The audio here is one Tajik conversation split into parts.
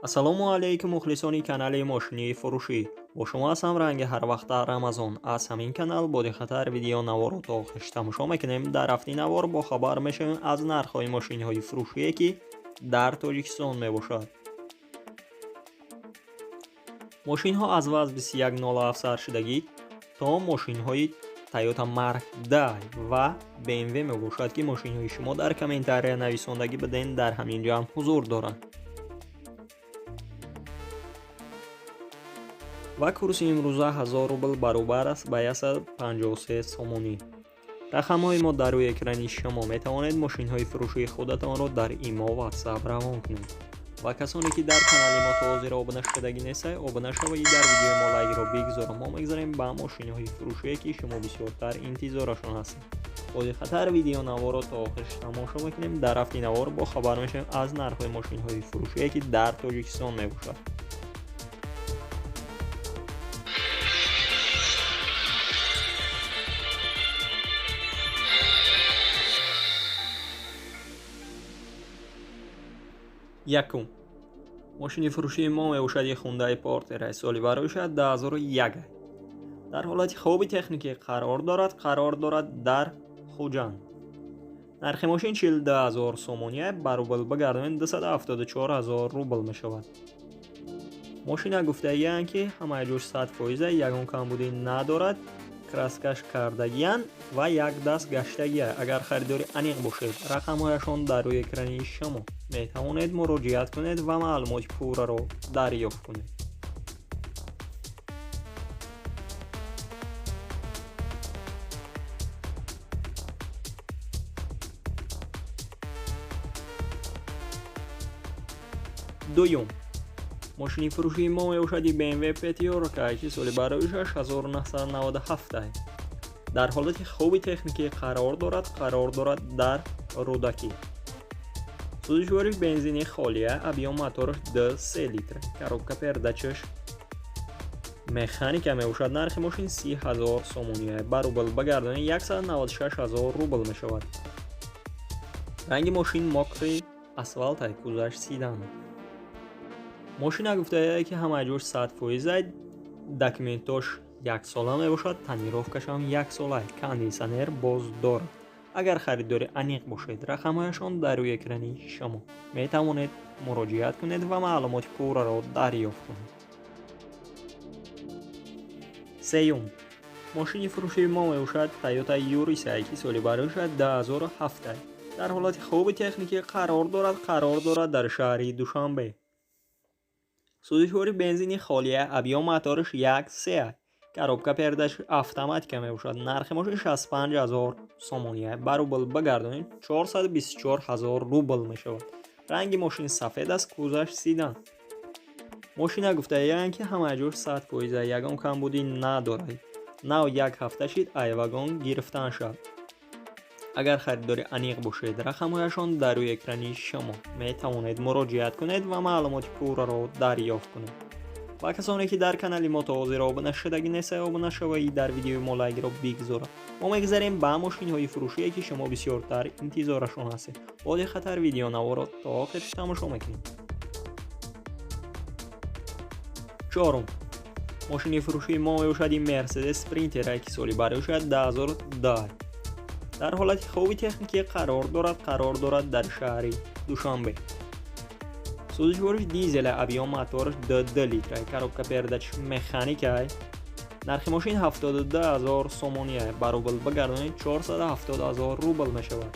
Ассалому алайкум, мухлисони канали мошинии фурӯшӣ. Бо шумо ҳастам ранги ҳарвақта Рамазон. Аз ҳамин канал бо диққаттар видео наворро то охирш тамошо мекунем. Дар рафти навор бохабар мешавем аз нархҳои мошинҳои фурӯшие, ки дар Тоҷикистон мебошад. Мошинҳо аз ВАЗ 2107 саршудагӣ то мошинҳои Toyota Mark 10 ва BMW мебошад, ки мошинҳои шумо дар комментария нависондагӣ биден, дар ҳамин ҷамъ ҳузур доранд. Ва курси имрӯза 1000 рубл баробар аст ба 153 сомонӣ. Рақамҳои мо дар рӯи экрани шумо, метавонед мошинҳои фурӯшии худатонро дар ИМО, WhatsApp равон кунед. Ва касоне ки дар канали мо то ҳозир обуна шудагӣ нестед, обуна шавед, дар видеои мо лайкро бигзоред. Мо мегзарем ба мошинҳои фурӯшие, ки шумо бисёртар интизорашон ҳастед. Бо диққаттар видеонаворро то охирш тамошо мекунем. Дар рафти навор бохабар мешавем аз нархҳои мошинҳои фурӯшие, ки дар Тоҷикистон мебошад. Якум мошини фурӯшии мо мебошад Hyundai Porter, соли бароишад 2001, дар ҳолати хуби техникӣ қарор дорад, қарор дорад дар Хуҷанд. Нархи мошин 42 000 сомония, ба рубл бигардонед 274 000 рубл мешавад. Мошина гуфтагиянд, ки ҳамаи ҷош 100%, ягон камбудӣ надорад, краскаш кардагиянд ва як даст гаштагия. Агар харидори аниқ бошед, рақамҳояшон дар рӯи экрани шумо, метавонед муроҷиат кунед ва маълумоти пурраро дарёфт кунед. Дуюм мошини фурӯшии мо мебошади BMW Пятёрка, ки соли бароишаш 1997, дар ҳолати хуби техникӣ қарор дорад, қарор дорад дар Рӯдакӣ. Сӯзишвориш бензини холия, объём мотораш 2,3 литр, коробка передачаш механика мебошад. Нархи мошин 30 000 сомония, ба рубл багардонед 196 000 рубл мешавад. Ранги мошин мокрый асфалтай, кузоваш седан. Мошина гуфтая, ки ҳамаи ҷош 100%, документош яксола мебошад, тонировкашам яксола, кондитсионер боз дорад. Агар харидори аниқ бошед, рақамҳояшон дар рӯи экрани шумо, метавонед муроҷиат кунед ва маълумоти пурраро дарёфт кунед. Сеюм мошини фурӯшии мо мебошад Toyota Yaris, ки соли бароишад 2007, дар ҳолати хуби техникӣ қарор дорад, қарор дорад дар шаҳри Душанбе. Сӯзишвори бензини холия, объём мотораш 1,3, коробка передач автоматика мебошад. Нархи мошин 65 000 сомония, ба рубл багардонед 424 000 рубл мешавад. Ранги мошин сафед аст, кузоваш седан. Мошина гуфтаянд, ки ҳамаи ҷош 100%, ягон камбудӣ надорад, нав як ҳафта шид ай вагон гирифтан шавад. Агар харидори аниқ бошед, рақамҳояшон дар рӯи экрани шумо, метавонед муроҷиат кунед ва маълумоти пурраро дарёфт кунед. Ва касоне ки дар канали мо то ҳозир обуна шудагӣ нестед, обуна шавед, дар видеои мо лайкро бигзоред. Мо мегзарем ба мошинҳои фурӯшие, ки шумо бисёртар интизорашон ҳастед. Бо диққаттар видеонаворро то охирш тамошо мекунем. Чорум мошини фурӯшии мо мебошад Mercedes Sprinter, ки соли бароишад 2010, дар ҳолати хуби техникӣ қарор дорад, қарор дорад дар шаҳри Душанбе. Сӯзишвориш дизеля, объём мотораш 2,2 литра, коробка передач механика. Нархи мошин 72 000 сомония, ба рубл багардонед 470 000 рубл мешавад.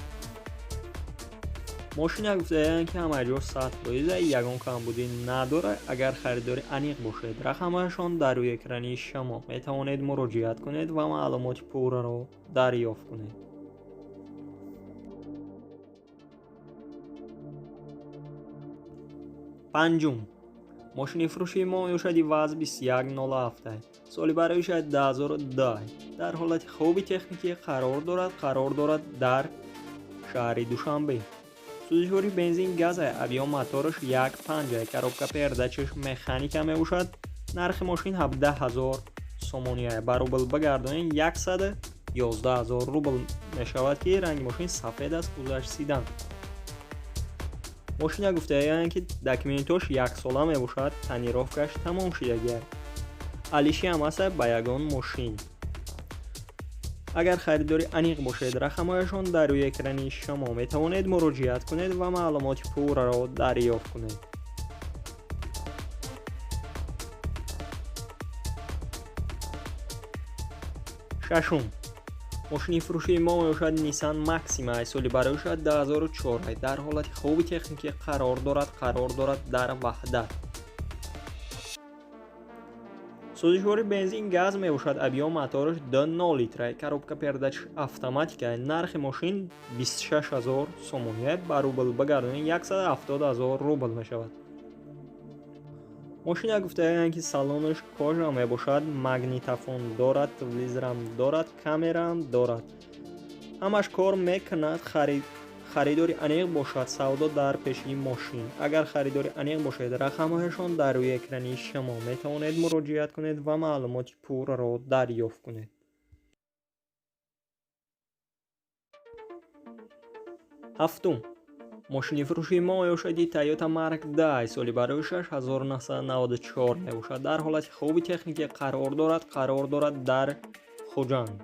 Мошина гуфтаянд, ки ҳамаи ҷош 100%, ягон камбудӣ надорад. Агар харидори аниқ бошед, рақамҳояшон дар рӯи экрани шумо, метавонед муроҷиат кунед ва маълумоти пурраро дарёфт кунед. Панҷум мошини фурӯшии мо мебошади ВАЗ 2107, соли бароишад 2010, дар ҳолати хуби техникӣ қарор дорад, қарор дорад дар шаҳри Душанбе. Сӯзишвори бензин газ, объём мотораш 1,5, коробка передачаш механика мебошад. Нархи мошин 17 000 сомония, ба рубл багардонед 111 000 рубл мешавад, ки ранги мошин сафед аст, кузоваш седан. Мошина гуфтаанд, ки документош яксола мебошад, тонировкаш тамом шудагиа. Алиши ҳам аст ба ягон мошин. Агар харидори аниқ бошед, рақамҳояшон дар рӯи экрани шумо, метавонед муроҷиат кунед ва маълумоти пурраро дарёфт кунед. Шашум. Мошини фурӯшии мо мебошад Nissan Maxima, соли барои 2004, дар ҳолати хуби техникӣ қарор дорад дар Ваҳдат. Сӯзишвори бензин газ мебошад, объём мотораш 2,0 литра, коробка передач автоматика. Нархи мошин 26 ҳазор сомонӣ, ба рубл багардонед 170 ҳазор рубл мешавад. Мошина гуфтаанд, ки салонаш кожа мебошад, магнитофон дорад, телевизорам дорад, камераам дорад, ҳамаш кор мекунад. Харидори аниқ бошад, савдо дар пеши мошин. Агар харидори аниқ бошед, рақамҳояшон дар рӯи экрани шумо, метавонед муроҷиат кунед ва маълумоти пурраро дарёфт кунед. Ҳафтум. Мошини фурӯшии мо мебошади Toyota Mark II, соли барои 1994 мебошад, дар ҳолати хуби техникӣ қарор дорад дар Хуҷанд.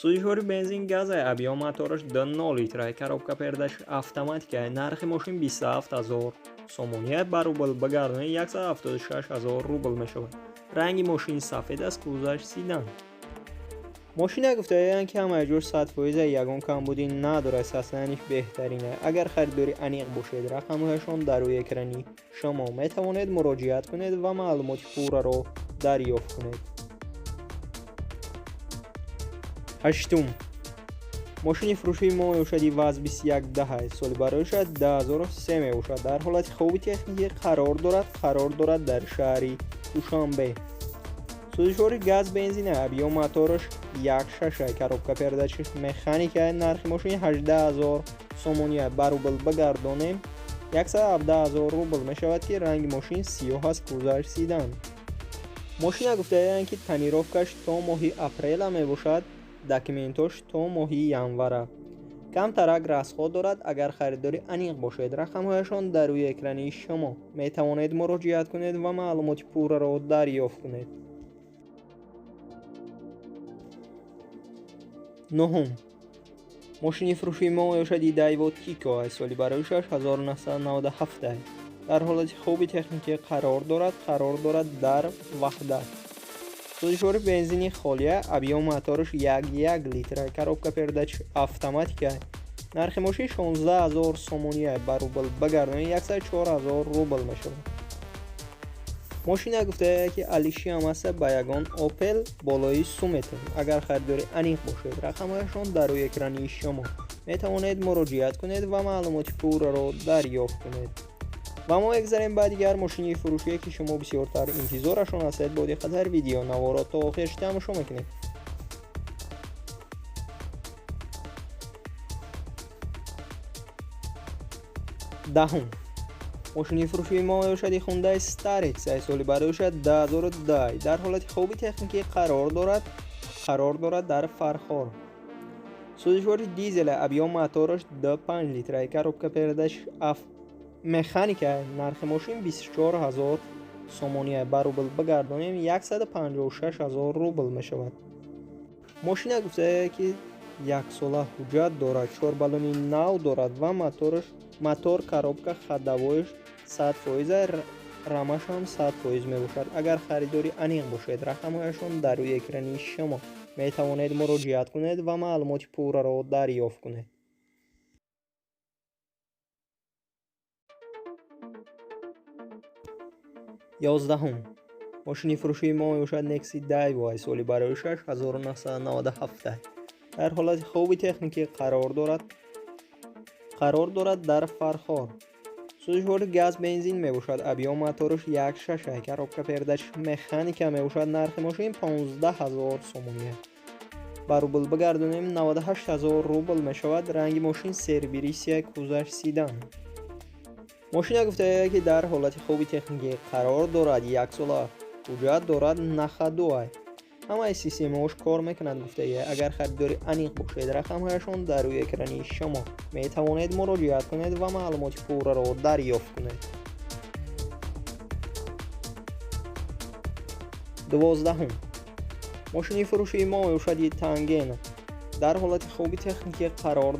Сӯзишвори бензин газ, объём мотораш 2,0 литра, коробка передач автоматика. Нархи мошин 27 ҳазор сомонӣ, ба рубл багардонед 176 ҳазор рубл мешавад. Ранги мошин сафед аст, кузоваш седан. Мошина гуфтаанд, ки ҳамаи ҷош 100%, ягон камбудӣ надорад, состояниш беҳтарина. Агар харидори аниқ бошед, рақамҳояшон дар рӯи экрани шумо, метавонед муроҷиат кунед ва маълумоти пурраро дарёфт кунед. Ҳаштум. Мошини фурӯшии мо мебошади ВАЗ 2110, соли барои 2003 мебошад, дар ҳолати хуби техникӣ қарор дорад дар шаҳри Душанбе. Сӯзишвори газ бензина, объём мотораш 1,6, коробка передачи механика. Нархи мошини 18 ҳазор сомонӣ, ба рубл багардонем 117 ҳазор рубл мешавад, ки ранги мошин сиёҳ аст, кузоваш седан. Мошина гуфтаанд, ки тонировкаш то моҳи апрела мебошад, документош то моҳи январа. Камтарак расход дорад. Агар харидори аниқ бошед, рақамҳояшон дар рӯи экрани шумо, метавонед муроҷиат кунед ва маълумоти пурраро дарёфт кунед. Нуҳум. Мошини фурӯшии мо мебошади Daewoo Tico, соли барои 1997, дар ҳолати хуби техникӣ қарор дорад дар Ваҳдат. Сӯзишвори бензини холия, объём мотораш 1,1 литра, коробка передач автоматика. Нархи мошин 16 ҳазор сомонӣ, ба рубл багардонед 104 ҳазор рубл мешавад. Мошина гуфтая, ки алишиам аста ба ягон Опел болои суметон. Агар харидори аниқ бошед, рақамҳояшон дар рӯи экрани шумо, метавонед муроҷиат кунед ва маълумоти пурраро дарёфт кунед. Ва мо мегзарем ба дигар мошини фурӯшие, ки шумо бисёртар интизорашон ҳастед. Бо диққатар видео наворо то охирш тамошо мекунед. Даҳум. Мошини фурӯшии мо мебошад Hyundai Starex, соли барои 2010, дар ҳолати хуби техникӣ қарор дорад дар Фархор. Сӯзишвори дизел, объём мотораш 2,5 литра, коробка передач механика. Нархи мошин 24 ҳазор сомонӣ, ба рубл багардонем 156 ҳазор рубл мешавад. Мошина гуфтая, ки яксола ҳуҷҷат дорад, чор баллони нав дорад ва мотораш, мотор, коробка, ходовоиш 100%, рамаш ҳам 100% мебошад. Агар харидори аниқ бошед, рақамҳояшон дар рӯи экрани шумо, метавонед муроҷиат кунед ва маълумоти пурраро дарёфт кунед. 11-ум. Мошини фурӯшии мо мебошад Nexia Daewoo, соли барои 1997, дар ҳолати хуби техникӣ қарор дорад дар Фархор. Сӯзишвори газ бензин мебошад, объём мотораш 1,6, коробка передач механика мебошад. Нархи мошин 15 ҳазор сомонӣ, ба рубл багардонем 98 ҳазор рубл мешавад. Ранги мошин серебристый, кузоваш седан. Мошина гуфтая, ки дар ҳолати хуби техникӣ қарор дорад, яксола ҳуҷҷат дорад, на ходу ай. Ҳамаи системаҳош кор мекунад гуфтагия. Агар харидори аниқ бошед, рақамҳояшон дар рӯи экрани шумо. Метавонед муроҷиат кунед ва маълумоти пурраро дарёфт кунед. 12. Мошини фурӯшии мо мебошад Тангена. Дар ҳолати хуби техникӣ қарор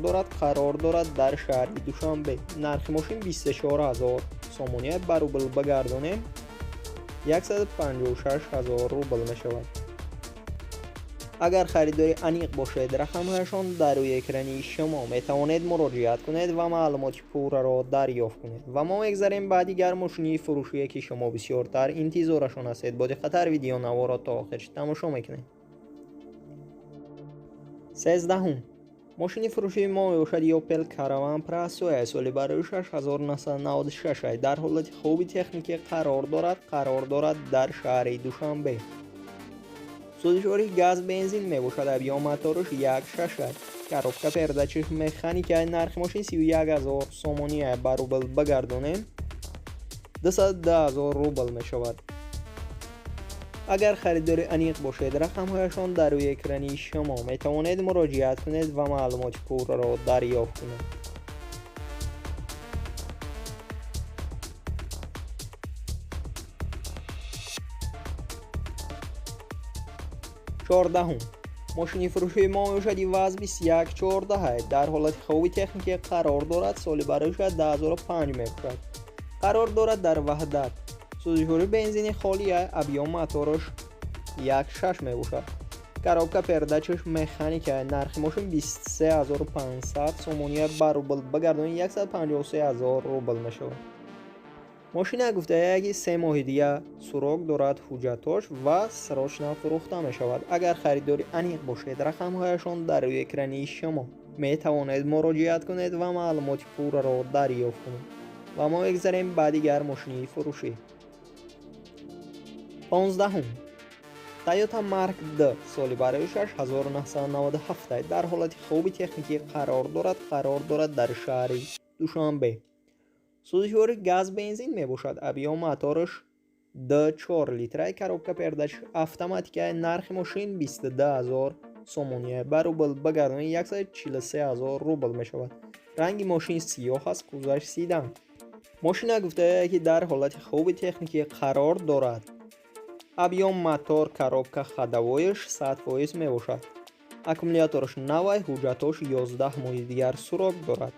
дорад, дар шаҳри Душанбе. Нархи мошин 24 000 сомонӣ, ба рубл багардонем 156 000 рубл мешавад. Агар харидори аниқ бошед, рақамҳояшон дар рӯи экрани шумо. Метавонед муроҷиат кунед ва маълумоти пурраро дарёфт кунед. Ва мо мегзарем ба дигар мошини фурӯшие, ки шумо бисёртар интизорашон ҳастед. Бо диққаттар видеонаворо то охир тамошо мекунед. 13. Мошини фурӯшии мо мебошад Opel Caravan Presso, соли барои 1996. Дар ҳолати хуби техникӣ қарор дорад дар шаҳри Душанбе. Сӯзишвории газ бензин мебошад, объём мотораш 1.6, коробка передачаш механика. Нархи мошин 31 000 сомонӣ, ба рубл багардонем 210 000 рубл мешавад. Агар харидори аниқ бошед, рақамҳояшон дар рӯи экрани шумо. Метавонед муроҷиат кунед ва маълумоти пурраро дарёфт кунед. 14. Мошини фурӯшии мо мебошад ИВАЗ 2114. Дар ҳолати хуби техникӣ қарор дорад, соли барои 2005 мебошад. Қарор дорад дар Ваҳдат. Сӯзишвории бензини холӣ, объём мотораш 1.6 мебошад. Коробка передачаш механика. Нархи мошин 23 500 сомонӣ, ба рубл багардонӣ 153 000 рубл мешавад. Мошина гуфтая, ки 3 моҳи дига срок дорад ҳуҷҷатҳош ва срочно фурӯхта мешавад. Агар харидори аниқ бошед, рақамҳояшон дар рӯи экрани шумо. Метавонед муроҷиат кунед ва маълумоти пурраро дарёфт кунед. Ва мо мегзарем ба дигар мошини фурӯшӣ. 15. Toyota Mark D, соли барои 1997. Дар ҳолати хуби техникӣ қарор дорад дар шаҳри Душанбе. Сӯзишвории газ бензин мебошад, объём мотораш 2.4 литра, коробка передач автоматика. Нархи мошин 22 000 сомонӣ, ба рубл багардонӣ 143 000 рубл мешавад. Ранги мошин сиёҳ аст, кузоваш седан. Мошина гуфтая, ки дар ҳолати хуби техникӣ қарор дорад. Объём мотор, коробка, ходовояш 100% мебошад. Аккумулятораш навай, ҳуҷҷатҳош 11 моҳи дигар срок дорад.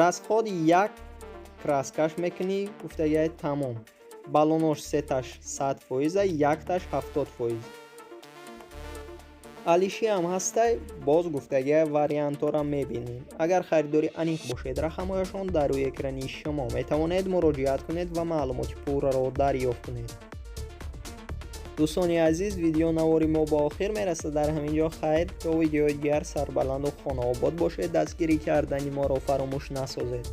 Расход 1 краскаш мекунӣ, гуфтагиай тамом. Баллонош 3таш 100%, 1таш 70%. Алиши ҳам ҳастай, боз гуфтагиай вариантҳоро мебинем. Агар харидори аниқ бошед, рақамҳояшон дар рӯи экрани шумо. Метавонед муроҷиат кунед ва маълумоти пурраро дарёфт кунед. Дӯстони азиз, видеонавори мо ба охир мерасад. Дар ҳамин ҷо хайр, то видеои дигар сарбаланду хонаобод бошед. Дастгирӣ кардани моро фаромӯш насозед.